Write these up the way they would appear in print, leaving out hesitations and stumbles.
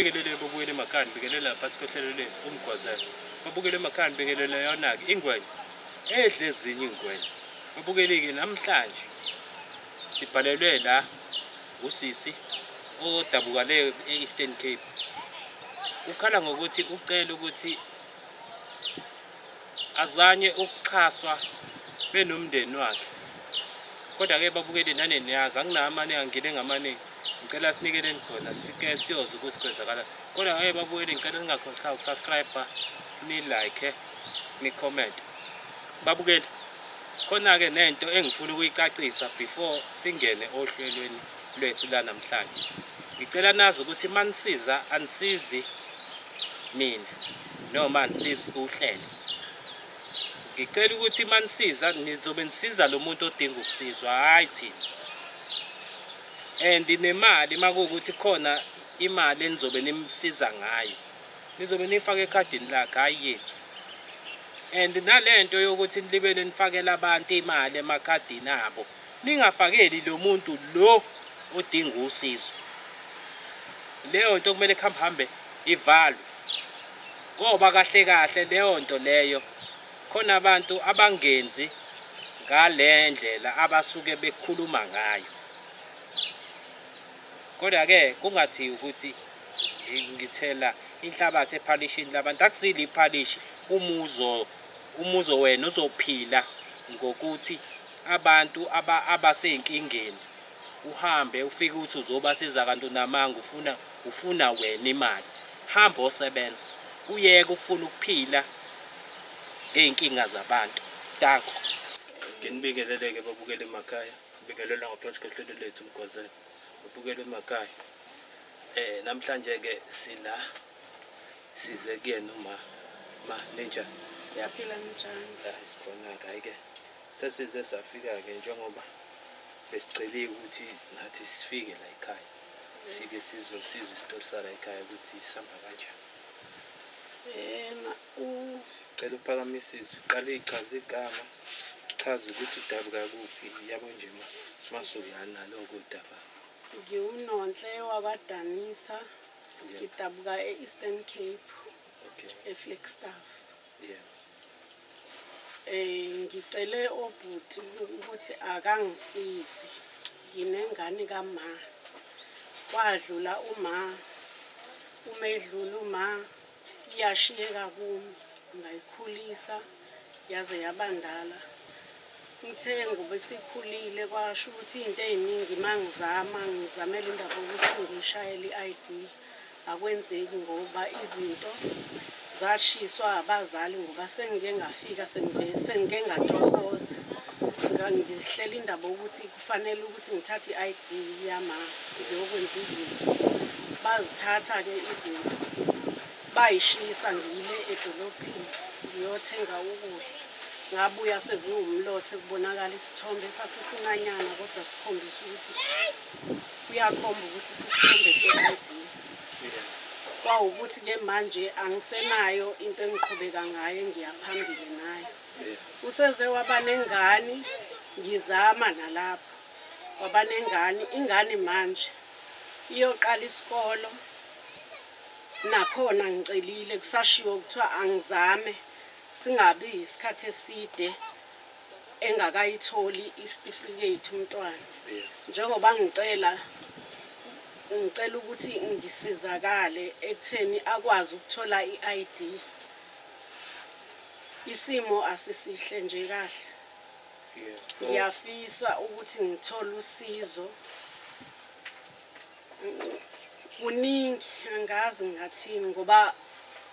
Nginibingelele babukeli emakhaya, nibingelela phakathi kohlelo lethu uMgwazelo. Babukeli emakhaya, nibingelele yona-ke ingwenya edla ezinye iy'ngwenya. Babukeli-ke namhlanje sibhalelwe la usisi odabuka le e-Eastern Cape. Ukhala ngokuthi ucela ukuthi azanye ukuxhaswa benomndeni wakhe kodwa-ke babukeli nane niyazi anginawo amaningi angingene ngamaningi ngicela sinikeleni khona sike siyoza ukuthi kwenzakala kodwa-ke babukeli ngicela ningakhohlwa ukusubscribe ni-like ni-comment babukeli khona-ke nento engifuna ukuyicacisa before singene ohlelweni lwethu lanamhlanje ngicela nazi ukuthi manisiza anisizi mina noma anisizi uhlelo ngicela ukuthi manisiza nizobe nisiza lo muntu odinga ukusizwa hhayi thina and nemali makuwukuthi khona imali enizobe nimsiza ngayo nizobe niyifaka ekhadini lakhe hhayi yethu and nalento yokuthi nilibele nifakela abantu imali emakhadini abo ningafakeli lo muntu lo odinga usizo leyo nto kumele kuhambe hambe ivalwe ngoba kahle kahle leyo nto leyo khona abantu abangenzi ngale ndlela abasuke bekhuluma ngayo kodwa-ke kungathi ukuthi ngithela inhlabathi ephalishini labantu akusile iphalishi umuzo umuzo wena uzophila ngokuthi abantu abasey'nkingeni uhambe ufike uthi uzobasiza kanti unamanga ufuna ufuna wena imali hamba osebenza uyeke ufuna ukuphila ngey'nkinga zabantu danko nginibingeleleke babukele emakhaya ngibingelela ngaphansi kohlelo lethu mgwazela babukele emakhaya eh namhlanje ke sila size kuyena uma ma ninjani siyaphila ninjani hayi sikhona-ke hhayi-ke Sesize safika-ke njengoba besiceliwe ukuthi nathi sifike la ekhaya sike sizosizwa isitori sala ekhaya ukuthi sihamba kanjani. Yena u Cela uphakamise izwi, qale ichaze igama, chaze ukuthi udabuka kuphi, yabo nje ma masuya naloko udaba. Ngiwunonhle wakwaDanisa, ngidabuka e-Eastern Cape, eFlagstaff. Yebo. Eh ngicele obhuti ukuthi akangisize. Nginengane kama. Kwadlula uma uma edlula uma iyashiyeka kumi ngayikhulisa yaze yabandala. Ngithe ngoba isikhulile kwasho ukuthi izinto eziningi mangizama ngizamela indaba yokuthi ngiyishayele i-ID Akwenzeki ngoba izinto zashiswa abazali ngoba sengike ngafika sengike ngatohoza ngihlela indaba yokuthi kufanele ukuthi ngithathe i-ID yama ngiyokwenza izinto bazithatha-ke izinto bayishisa ngiyile edolobheni ngiyothenga ukudla ngabuya seziwumlothe kubonakala isithombe esasisincanyana kodwa sikhombisa ukuthi kuyakhomba ukuthi sisithombe se-ID kwawukuthi-ke manje angisenayo into engiqhubeka ngayo engiya phambili nayo useze waba nengane ngizama nalapho waba nengane ingane manje iyoqala isikolo nakhona ngicelile kusashiwo kuthiwa angizame singabi isikhathi eside engakayitholi isitifiketi umntwana njengoba ngicela ngicela ukuthi ngisizakale ekutheni akwazi ukuthola i-ID isimo asisihle nje kahle ngiyafisa ukuthi ngithole usizo Kuningi angazi ngingathini ngoba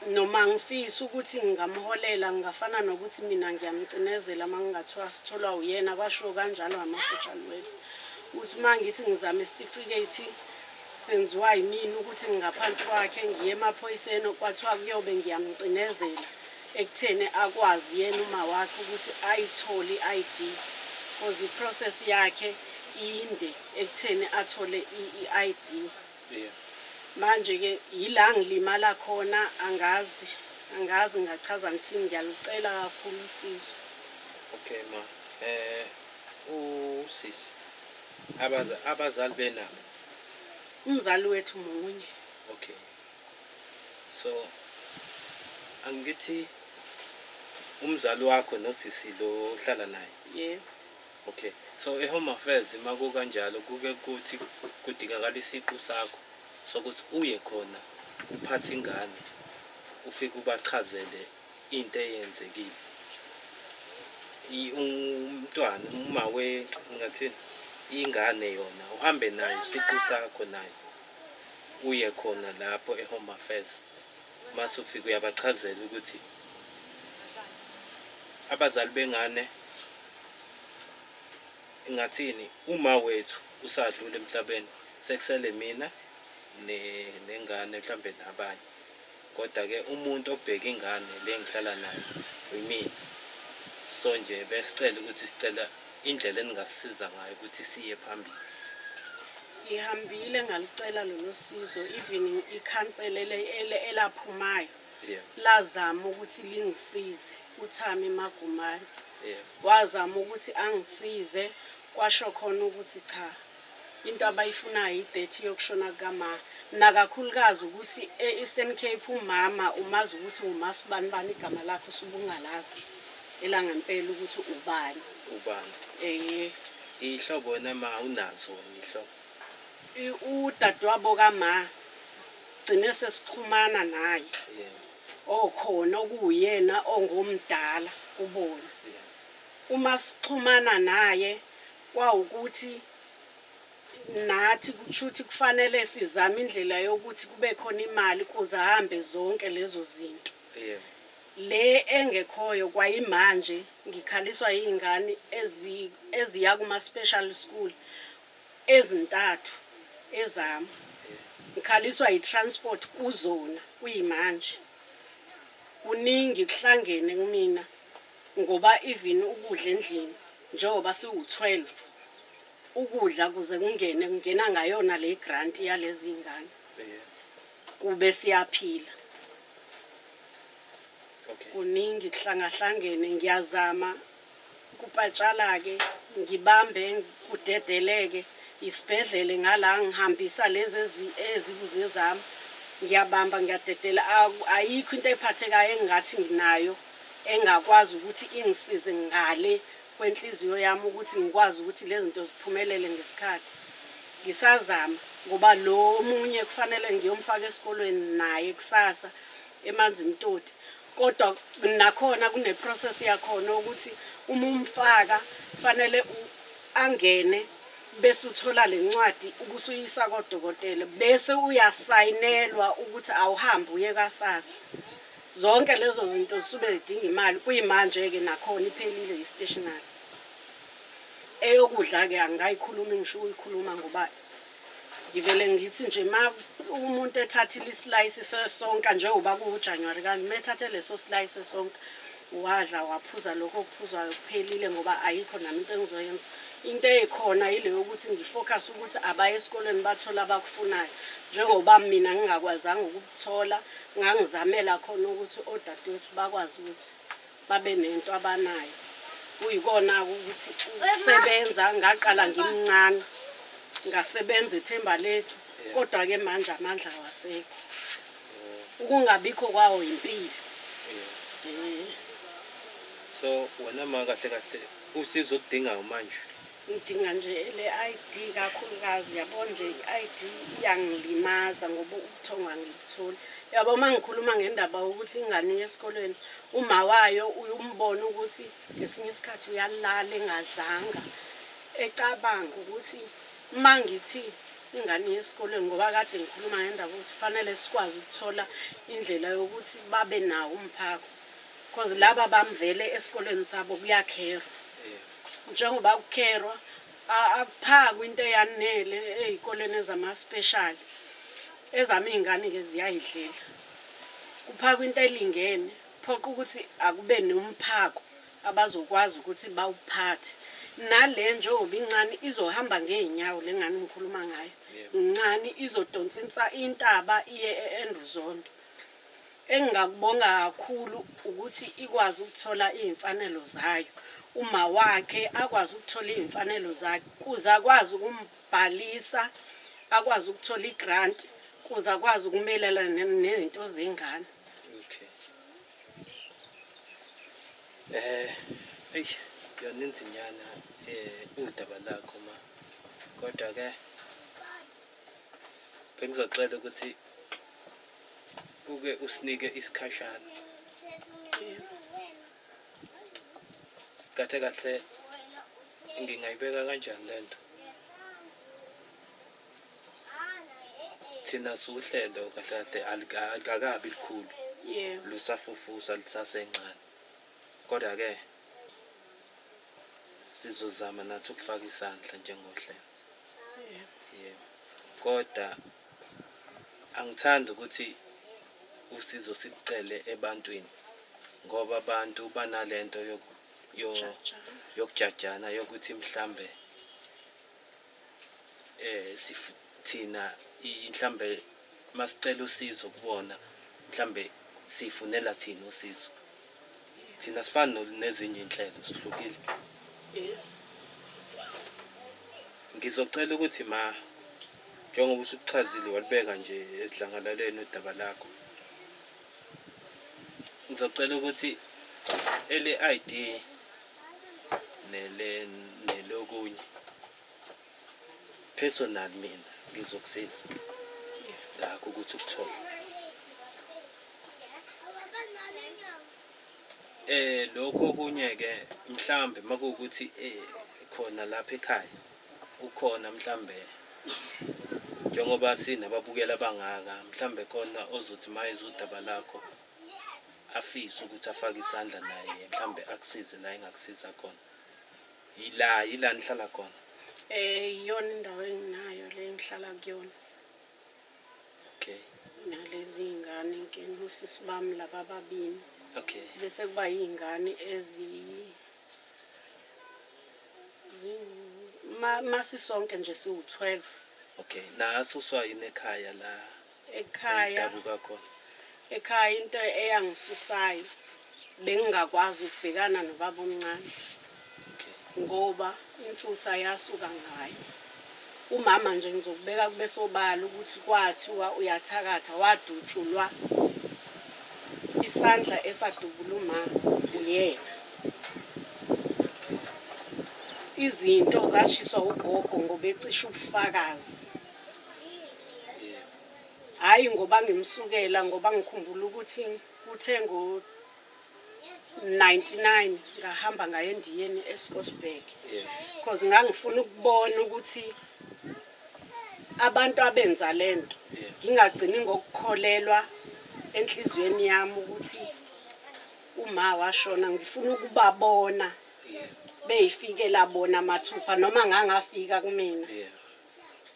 noma ngifisa ukuthi ngingamholela ngingafana nokuthi mina ngiyamcinezela uma ngingathiwa sitholwa uyena kwashiwo kanjalo ngama-social worker ukuthi uma ngithi ngizama isitifiketi senziwa yimina ukuthi ngingaphansi kwakhe ngiye emaphoyiseni kwathiwa kuyobe ngiyamcinezela ekutheni akwazi yena uma wakhe ukuthi ayithole i-ID because i-process yakhe inde ekutheni athole i-ID Yeah. manje ke yila ngilimala khona angazi angazi ngingachaza ngithini ngiyalucela kakhulu usizo Okay ma. Eh usisi abaza abazali benabo. umzali wethu munye Okay. So angithi umzali wakho nosisi lo ohlala naye. Yebo. Okay. So e-Home Affairs uma kukanjalo kuke kuthi kudingakala isiqu sakho sokuthi uye khona uphathe ingane ufike ubachazele into eyenzekile. Umntwana uma we ngathini ingane yona uhambe nayo isiqu sakho nayo uye khona lapho e-Home Affairs mase ufike uyabachazela ukuthi abazali bengane ngathini uma wethu usadlula emhlabeni sekusele mina nengane mhlambe nabanye kodwa-ke umuntu obheka ingane le ngihlala nayo yimina. So nje besicela ukuthi sicela indlela eningasisiza ngayo ukuthi siye phambili. Ngihambile ngalucela lolo sizo, even ikhansela elaphumayo lazama ukuthi lingisize, uThami Magumane. Wazama ukuthi angisize, kwasho khona ukuthi cha, into abayifunayo i-date yokushona kukama. Nakakhulukazi ukuthi e-Eastern Cape umama umazi ukuthi uMasibanibani igama lakhe usuke ungalazi elangempela ukuthi ubani. Ubani? Ihlobo wena ma unazo wena ihlobo? Udadewabo kama gcine sesixhumana naye. Okhona okuwuyena ongomdala kubona. Uma sixhumana naye kwawukuthi nathi kushuthi kufanele sizame indlela yokuthi kube khona imali kuze ahambe zonke lezo zinto. Le engekhoyo kwayimanje ngikhaliswa yiy'ngane eziya kuma-special school ezintathu ezami. Ngikhaliswa yi-transport kuzona kuyimanje. Kuningi kuhlangene kumina ngoba even ukudla endlini njengoba siwu-12 ukudla kuze kungene kungena ngayona le grant yalezi ngane. Kube siyaphila. Kuningi kuhlangahlangene, ngiyazama kupatshala-ke ngibambe kudedeleke isibhedlele ngala ngihambisa lezi ezikuze zami, ngiyabamba ngiyadedela. Ayikho into ephathekayo engingathi nginayo engakwazi ukuthi ingisize ngale kwenhliziyo yami ukuthi ngikwazi ukuthi lezi zinto ziphumelele ngesikhathi. Ngisazama ngoba lo omunye kufanele ngiyomfaka esikolweni naye kusasa eManzimtoti, kodwa nakhona kune-process yakhona ukuthi uma umfaka kufanele angene bese uthola le ncwadi ubusuyisa kodokotela bese uyasayinelwa ukuthi awuhambe uye kaSASSA. Zonke lezo zinto zisube zidinga imali, kuyimanje-ke nakhona iphelile i-stationery. Eyokudla-ke angikayikhulumi ngisho ukuyikhuluma ngoba ngivele ngithi nje ma umuntu ethathile islice sesonka njengoba kuwuJanuwari kanje, uma ethathe leso slice sesonka wadla waphuza lokho okuphuzwayo kuphelile ngoba ayikho nami into engizoyenza. Into ekhona yile yokuthi ngifocus ukuthi abaye esikolweni bathole abakufunayo. Njengoba mina ngingakwazanga ukukuthola, ngangizamela khona ukuthi odadewethu bakwazi ukuthi babe nento abanayo. Kuyikona-ke ukuthi ukusebenza ngaqala ngimncane, ngasebenza ethemba lethu, kodwa-ke manje amandla awasekho. Ukungabikho kwawo yimpilo. So wena ma kahle kahle usizo oludingayo manje? Ngidinga nje le ID kakhulukazi, yabo nje i-ID iyangilimaza ngoba ubuthongo angibutholi. Yabo uma ngikhuluma ngendaba yokuthi ingane iye esikolweni, uma wayo uye umbone ukuthi ngesinye isikhathi uyalala engadlanga, ecabanga ukuthi uma ngithi ingane iye esikolweni, ngoba kade ngikhuluma ngendaba yokuthi kufanele sikwazi ukuthola indlela yokuthi babe nawo umphako. Because laba bamvele esikolweni sabo kuyakherwa. Njengoba kukherwa akuphakwa into eyanele ey'koleni ezama-special. Ezami iy'ngane-ke ziyayidlela. Kuphakwa into elingene, phoqa ukuthi akube nomphako abazokwazi ukuthi bawuphathe. Nale njengoba incane izohamba ngey'nyawo le ngane ngikhuluma ngayo. Incane izodonsa intaba iye e-Andrew Zondo. Engingakubonga kakhulu ukuthi ikwazi ukuthola iy'mfanelo zayo. Uma wakhe akwazi ukuthola iy'mfanelo zakhe kuze akwazi ukumbhalisa, akwazi ukuthola i-grant. Kuze akwazi ukumelana nezinto zengane. Okay. Eh, eish, yona inzinyana udaba lakho ma. Kodwa ke bengizocela ukuthi uke usinike isikhashana. Kahle kahle ngingayibeka kanjani lento? Thina siwuhlelo kahle kahle alikakabi likhulu. Yebo. Lusafufusa lisasencane. Kodwa ke sizozama nathi ukufaka isandla njengohlelo. Yebo. Yebo. Kodwa angithandi ukuthi usizo sikucele ebantwini ngoba abantu banalento yokujajana yokuthi mhlambe thina mhlambe masicela usizo kubona mhlambe sifunela thina usizo. Thina sifani nezinye inhlelo, sihlukile. Ngizocela ukuthi ma njengoba usuchazile walibeka nje esidlangalaleni udaba lakho, ngizocela ukuthi ele ID nele nelokunye personal mina ngizokusiza ngakho ukuthi ukuthole. Lokho okunye ke mhlambe makuwukuthi khona lapha ekhaya ukhona mhlambe njengoba sinababukeli abangaka mhlambe khona ozothi mayezwa udaba lakho afise ukuthi afake isandla naye mhlambe akusize la engakusiza khona. Yila yila nihlala khona? Iyona indawo enginayo le engihlala kuyona. Okay. Nalezi iy'ngane ke nosisi bami laba ababili. Okay. Bese kuba iy'ngane masisonke nje siwu-12. Okay. Nasuswa yini ekhaya la? Ekhaya. Engidabuka khona. Ekhaya into eyangisusayo bengingakwazi ukubhekana nobaba omncane. Okay. Ngoba insusa yasuka ngayo. Umama nje ngizokubeka kube sobala ukuthi kwathiwa uyathakatha wadutshulwa isandla esadubula uma uyena. Izinto zashiswa ugogo ngoba ecisha ubufakazi. Hhayi ngoba ngimsukela, ngoba ngikhumbula ukuthi kuthe ngo-99 ngahamba ngaye eNdiyeni eScottsburg. Because ngangifuna ukubona ukuthi abantu abenza lento ngingagcini ngokukholelwa enhliziyweni yami ukuthi uma washona, ngifuna ukubabona beyifikela bona mathupha noma ngangafika kumina.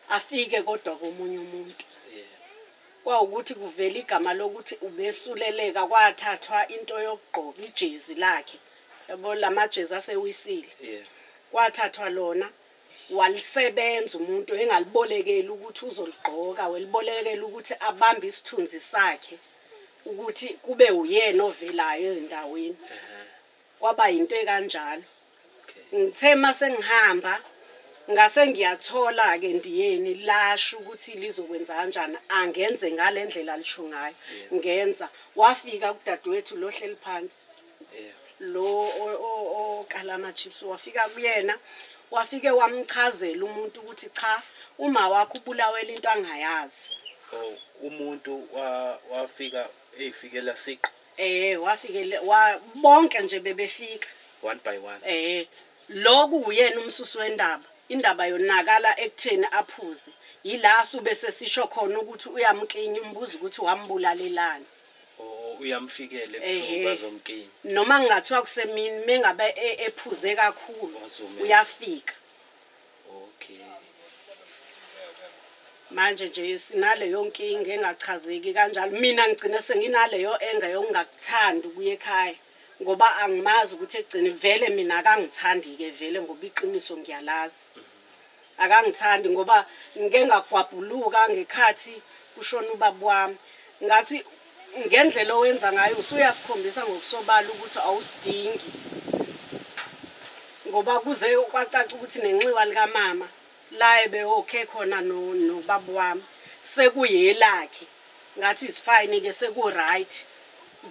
Afike kodwa komunye umuntu. Kwawukuthi kuvela igama lokuthi ubesuleleka, kwathathwa into yokugqoka ijezi lakhe. Yabo lamajezi asewisile. Kwathathwa lona walisebenza umuntu engalibolekeli ukuthi uzoligqoka, welibolekela ukuthi abambe isithunzi sakhe ukuthi kube uyena ovelayo ezindaweni. Kwaba yinto ekanjalo. Ngithe mase ngihamba ngase ngiyathola ke ndiyeni lasho ukuthi lizokwenza kanjani, angenze ngalendlela lisho ngayo. Ngenza wafika kudadewethu lo hleli phansi. Lo okala ama chips wafika kuyena, wafike wamchazela umuntu ukuthi cha uma wakho ubulawela into angayazi. Oh, umuntu wafika eyifikela siqu. Wafikele bonke nje bebefika one by one. Lokhu uyena umsusi wendaba. Indaba yonakala ekutheni aphuze. Yila sube sesisho khona ukuthi uyamkinya, umbuza ukuthi wambulalelani. Oh, uyamfikela ebusuku bazomkinya. Noma ngingathiwa kusemini mengabe ephuze kakhulu Wazumela. uyafika. Okay. Manje nje sinaleyo nkinga engachazeki kanjalo. Mina ngigcina senginaleyo enga yokungakuthandi ukuya ekhaya ngoba angimazi ukuthi egcine vele mina akangithandi ke vele ngoba iqiniso ngiyalazi. Akangithandi ngoba ngike ngagwabhuluka ngekhathi kushona ubaba wami. Ngathi ngendlela owenza ngayo usuyasikhombisa ngokusobala ukuthi awusidingi. Ngoba kuze kwacaca ukuthi nenxiwa likamama la ebewokhe khona nobaba wami. Sekuyelakhe. Ngathi it's fine ke, seku-right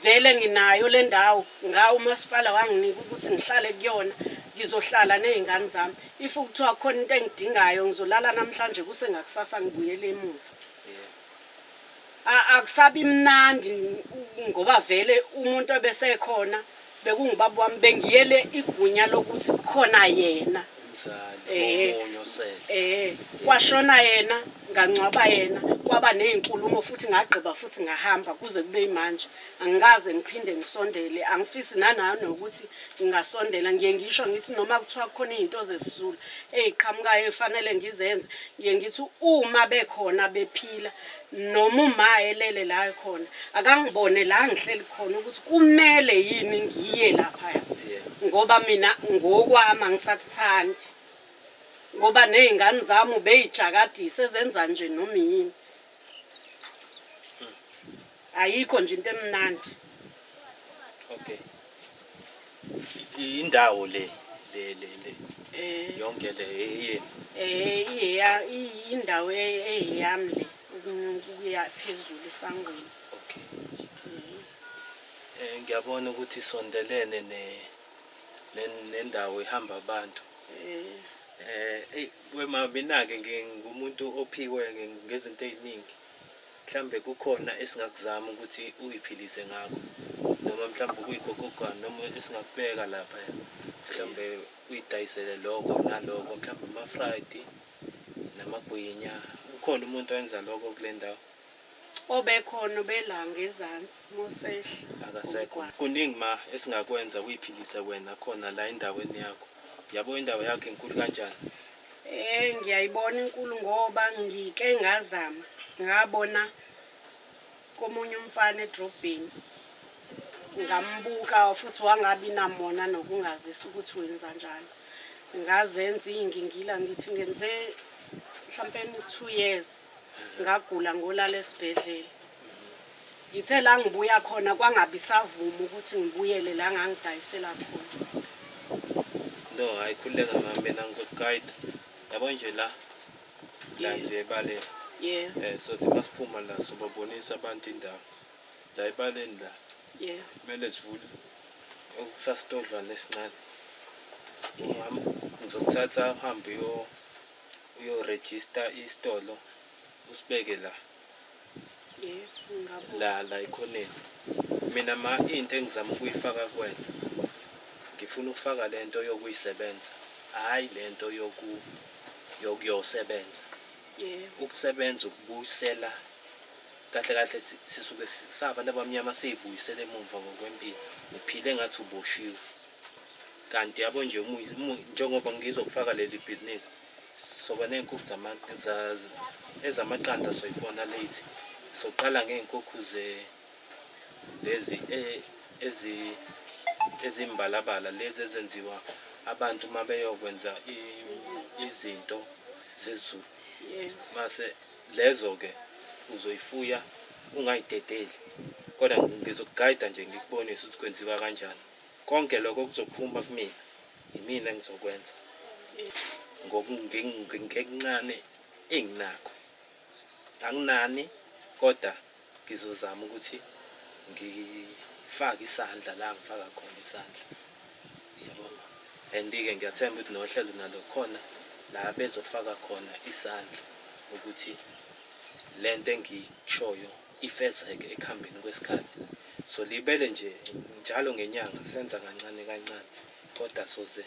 vele, nginayo le ndawo nga umasipala wanginika ukuthi ngihlale kuyona, ngizohlala ney'ngane zami. If kuthiwa khona into engidingayo, ngizolala namhlanje, kuse ngakusasa ngibuyele emuva. Akusabi mnandi ngoba vele umuntu ebesekhona bekungubaba wami, bengiyele igunya lokuthi kukhona yena. Umzali. Eh. Omunye osele. Kwashona yena, ngangcwaba yena, kwaba ney'nkulumo futhi, ngagqiba futhi ngahamba. Kuze kube manje angikaze ngiphinde ngisondele, angifisi nanokuthi ngingasondela. Ngiye ngisho ngithi noma kuthiwa kukhona iy'nto zesiZulu ey'qhamukayo efanele ngizenze, ngiye ngithi uma bekhona bephila, noma uma elele la khona, akangibone la ngihleli khona ukuthi kumele yini ngiye laphaya, ngoba mina ngokwami angisakuthandi, ngoba ney'ngane zami ubey'jakadisa ezenza nje noma yini. Ayikho nje into emnandi. Okay, indawo le le le le yonke le eyenu? Indawo eyami le, ukuya phezulu esangweni. Okay, ngiyabona ukuthi sondelene ne nendawo ehamba abantu. Ey wema, mina ke ngingumuntu ophiwe ngezinto eziningi. Mhlambe kukhona esingakuzama ukuthi uyiphilise ngakho, noma mhlawumbe kuyigogogwane noma esingakubeka lapha, mhlawumbe uyidayisele lokho nalokho, mhlawumbe ama-fried namagwinya. Ukhona umuntu owenza lokho kule ndawo? Obekhona ubela ngezansi mosehla. Akasekho. Kuningi ma esingakwenza uyiphilise wena khona la endaweni yakho. Yabo, indawo yakho inkulu kanjani? Ngiyayibona inkulu, ngoba ngike ngazama, ngabona komunye umfana edrobheni, ngambuka futhi wangabi namona nokungazisa ukuthi wenza njani. Ngazenza iy'ngingila, ngithi ngenze mhlampeni 2 years, ngagula ngolala esibhedlela. Ngithe la ngibuya khona kwangabi savuma ukuthi ngibuyele la ngangidayisela khona. No, hayi, khululeka mama, mina ngizokugayida. Yabo nje la la nje ebaleni, sothi masiphuma la sobabonisa abantu indawo la ebaleni la. Kumele sivule okusasitodlwana esincane. Ngizokuthatha uhambe uyorejista isitolo, usibeke la. Ngabona. La la ekhoneni. Mina ma, into engizama ukuyifaka kuwena, ngifuna ukufaka lento yokuyisebenza, hhayi lento yokuyosebenza. Ukusebenza ukubuyisela kahle kahle, sisuke sabantu abamnyama siyibuyisele emumva ngokwempilo. Uphile ngathi uboshiwe, kanti yabo nje njengoba ngizokufaka leli bhizinisi, soba ney'nkukhu ezamaqanda, soyibona late. Soqala ngey'nkukhu lezi ezimbalabala, lezi ezenziwa abantu uma beyokwenza izinto zezulu. Mase lezo-ke uzoyifuya ungayidedeli, kodwa ngizokugayida nje, ngikubonise ukuthi kwenziwa kanjani. Konke lokho kuzophuma kumina, imina engizokwenza ngekuncane enginakho. Anginani, kodwa ngizozama ukuthi ngifake isandla la ngifaka khona isandla, yabo. And-ke ngiyathemba ukuthi nohlelo nalo khona la bezofaka khona isandla ukuthi lento engiyishoyo ifezeke ekuhambeni kwesikhathi. So libele nje njalo ngenyanga senza kancane kancane, kodwa soze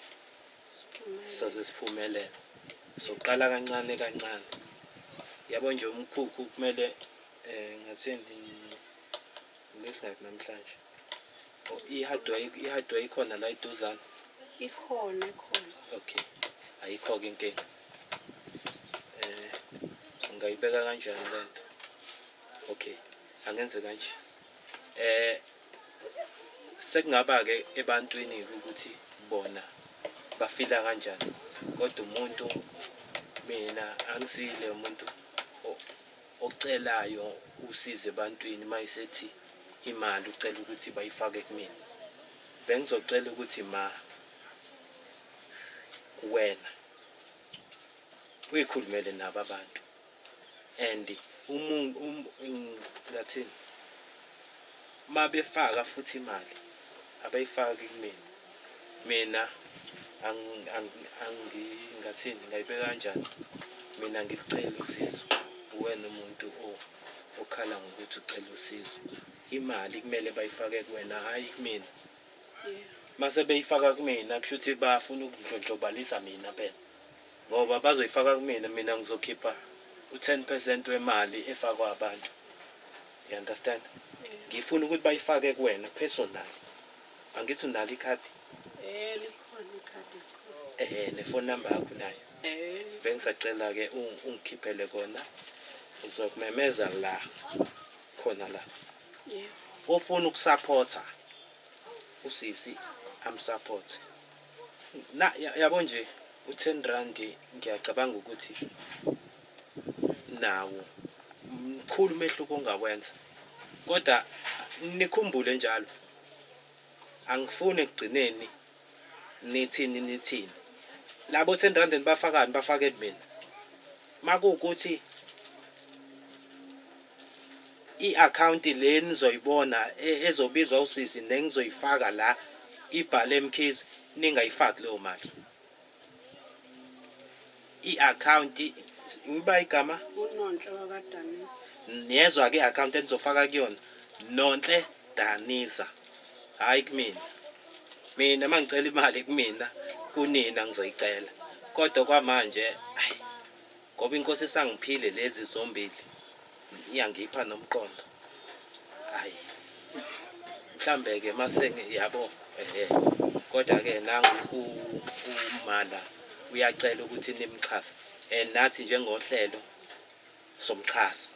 Siphumelele. Soze siphumelele. Soqala kancane kancane. Yabo nje umkhukhu kumele ngathini, lesingaphi namhlanje? Oh, i-hardware ikhona la eduzane? Ikhona, ikhona. Okay, ayikho-ke inkinga. Ungayibeka kanjani lento? Okay, angenze kanje. Sekungaba-ke ebantwini ukuthi bona bafila kanjani, kodwa umuntu, mina angisile umuntu ocelayo usizo ebantwini. Mayisethi imali ucela ukuthi bayifake kumina, bengizocela ukuthi ma wena uyikhulumele nabo abantu and Ngathini, uma befaka futhi imali abayifaki kumina, mina ngathini, ngayibeka kanjani, mina ngikucela usizo, uwena umuntu okhala ngokuthi ucela usizo. Imali kumele bayifake kuwena, hhayi kumina. Mase beyifaka kumina kusho ukuthi bafuna ukundlondlobalisa mina phela, ngoba bazoyifaka kumina, mina ngizokhipha u-10% wemali efakwa abantu, you understand? Ngifuna ukuthi bayifake kuwena personal. Angithi unalo ikhadi? Likhona ikhadi, likhona. Ne-phone number yakho nayo? Eh. Bengisacela-ke ungikhiphele kona, uzokumemeza la khona la. Ofuna ukusupporta usisi, amsupport na yabo nje u-10 rand, ngiyacabanga ukuthi nawo mkhulu umehluko ongawenza. Kodwa nikhumbule njalo, angifuni ekugcineni nithini nithini labo 10 rand nibafakani, bafake mina. Makuwukuthi i-account le nizoyibona ezobizwa usisi nengizoyifaka la ibhale Mkhize, ningayifaki leyo mali. I-account ngiba igama uNonhle wakaDanisa. Niyezwa ke, i-account enizofaka kuyona Nonhle Danisa, hayi kumina. Mina mangicela imali kumina, kunina ngizoyicela, kodwa kwamanje ayi, ngoba inkosi isangiphile lezi zombili, iyangipha nomqondo, hayi mhlambe ke mase yabo kodwa ke nangu umala uyacela ukuthi nimxhase, and nathi njengohlelo somxhasa,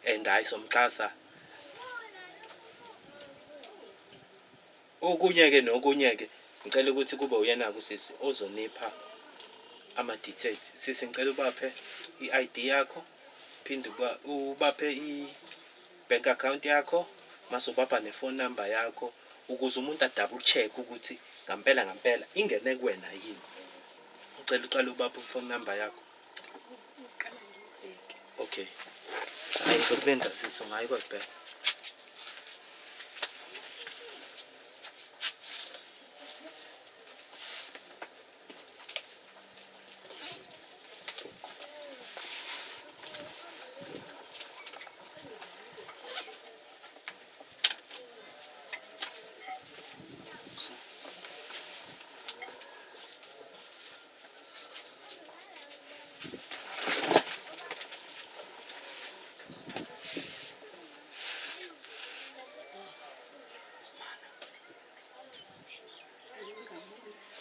and hayi somxhasa. Okunye ke nokunye ke, ngicela ukuthi kube uyena kusisi ozonipha ama details. Sisi, ngicela ubaphe i-ID yakho, phinde ubaphe i-bank account yakho, mase ubapha ne-phone number yakho, ukuze umuntu a-double check ukuthi ngampela ngampela ingene kuwena yini. Ngicela uqale ubaphe i-phone number yakho. Uqala ngibheke. Okay, hayi, ngizokulinda sisi, ungayi kwazibheka.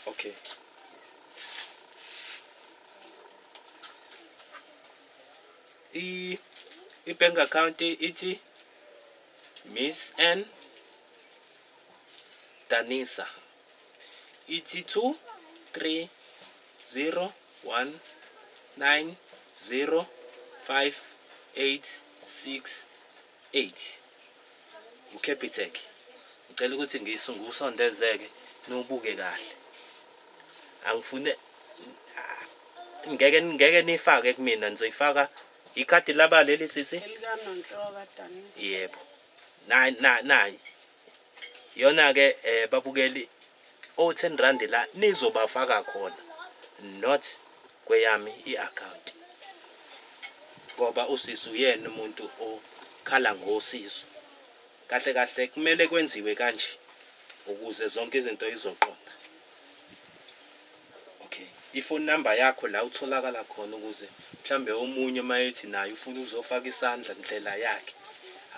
Okay. I bank account ithi Miss N Danisa, ithi 2 3 0 1 9 0 5 8 6 8, uCapitec. Ngicela ukuthi ngisungukusondezeke niwubuke kahle, angifune ngeke nifake kumina, nizoyifaka ikhadi laba leli sisi. ElikaNonhle wakaDanisa. Yebo, nayi nayi yona ke, babukeli, o 10 rand la nizobafaka khona, not kweyami i-account, ngoba usisi uyena umuntu okhala ngosizo. Kahle kahle kumele kwenziwe kanje ukuze zonke izinto izoqonda. Okay, ifone number yakho la utholakala khona, ukuze mhlambe omunye mayethi naye ufuna uzofaka isandla ndlela yakhe,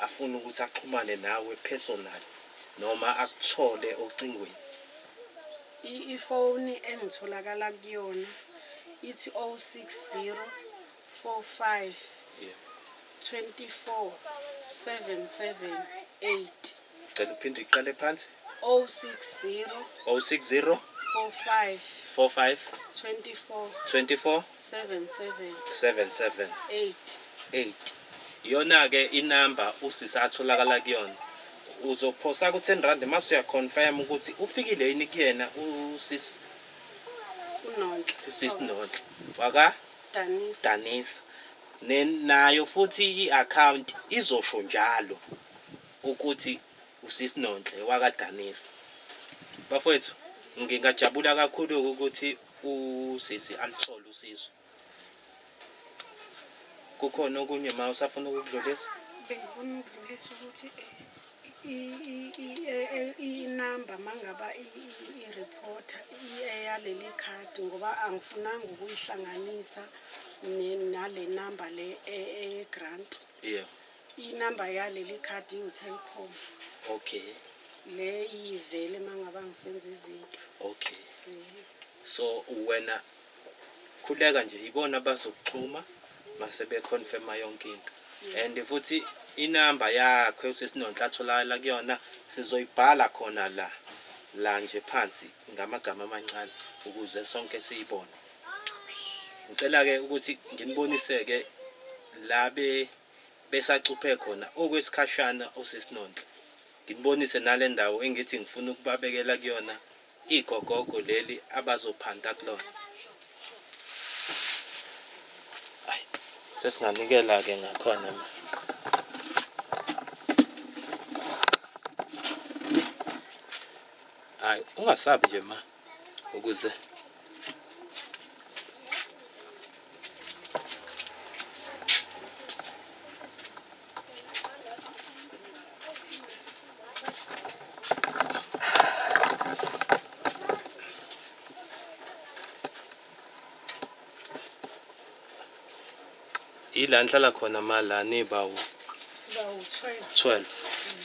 afuna ukuthi axhumane nawe personal noma akuthole ocingweni. Ifoni engitholakala kuyona ithi 060 45 24 778. Cela uphinde iqale phansi. 060 060 45 45 24 24 77 77 8. 8. Iyona ke inamba usisi atholakala kuyona. Uzophosa ku 10 rand mase uyaconfirm ukuthi ufikile yini kuyena usisi. UNonhle. Usisi Nonhle waka Danisa. Danisa. Nayo futhi i-account izosho njalo ukuthi usisi Nonhle wakaDanisa. Bafowethu, ngingajabula kakhulu ukuthi usisi aluthole usizo. Kukhona okunye ma usafuna ukukudlulisa? Bengifuna ukudlulisa ukuthi inamba mangaba i-reporter eyaleli khadi ngoba angifunanga ukuyihlanganisa nale namba le eye-grant. Yebo. Inamba yaleli khadi iwu-Telkom. Okay. Le iyivele mangaba ngisenza izinto. Okay. So wena khuleka nje ibona abazokuxhuma mase beconfirma yonke into. And futhi inamba yakhe uSisinonhle atholakala kuyona sizoyibhala khona la la nje phansi ngamagama amancane ukuze sonke siyibone. Ngicela ke ukuthi nginibonise ke la be besacuphe khona okwesikhashana uSisinonhle. Nginibonise nale ndawo engithi ngifuna ukubabekela kuyona igogogo leli abazophanta kulona. Ayi, sesinganikela-ke ngakhona ma. Hayi, ungasabi nje ma ukuze Ila nihlala khona ma la niba u Siba u-12. 12.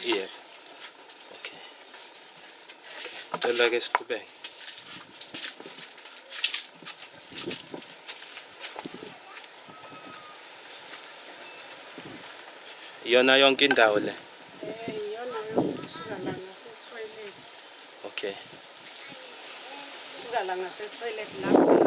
Yebo. Okay. Cela ke siqhubeke. Iyona yonke indawo le. Eh, iyona yonke kusuka la ngase-toilet. Okay. Kusuka la ngase-toilet la khona.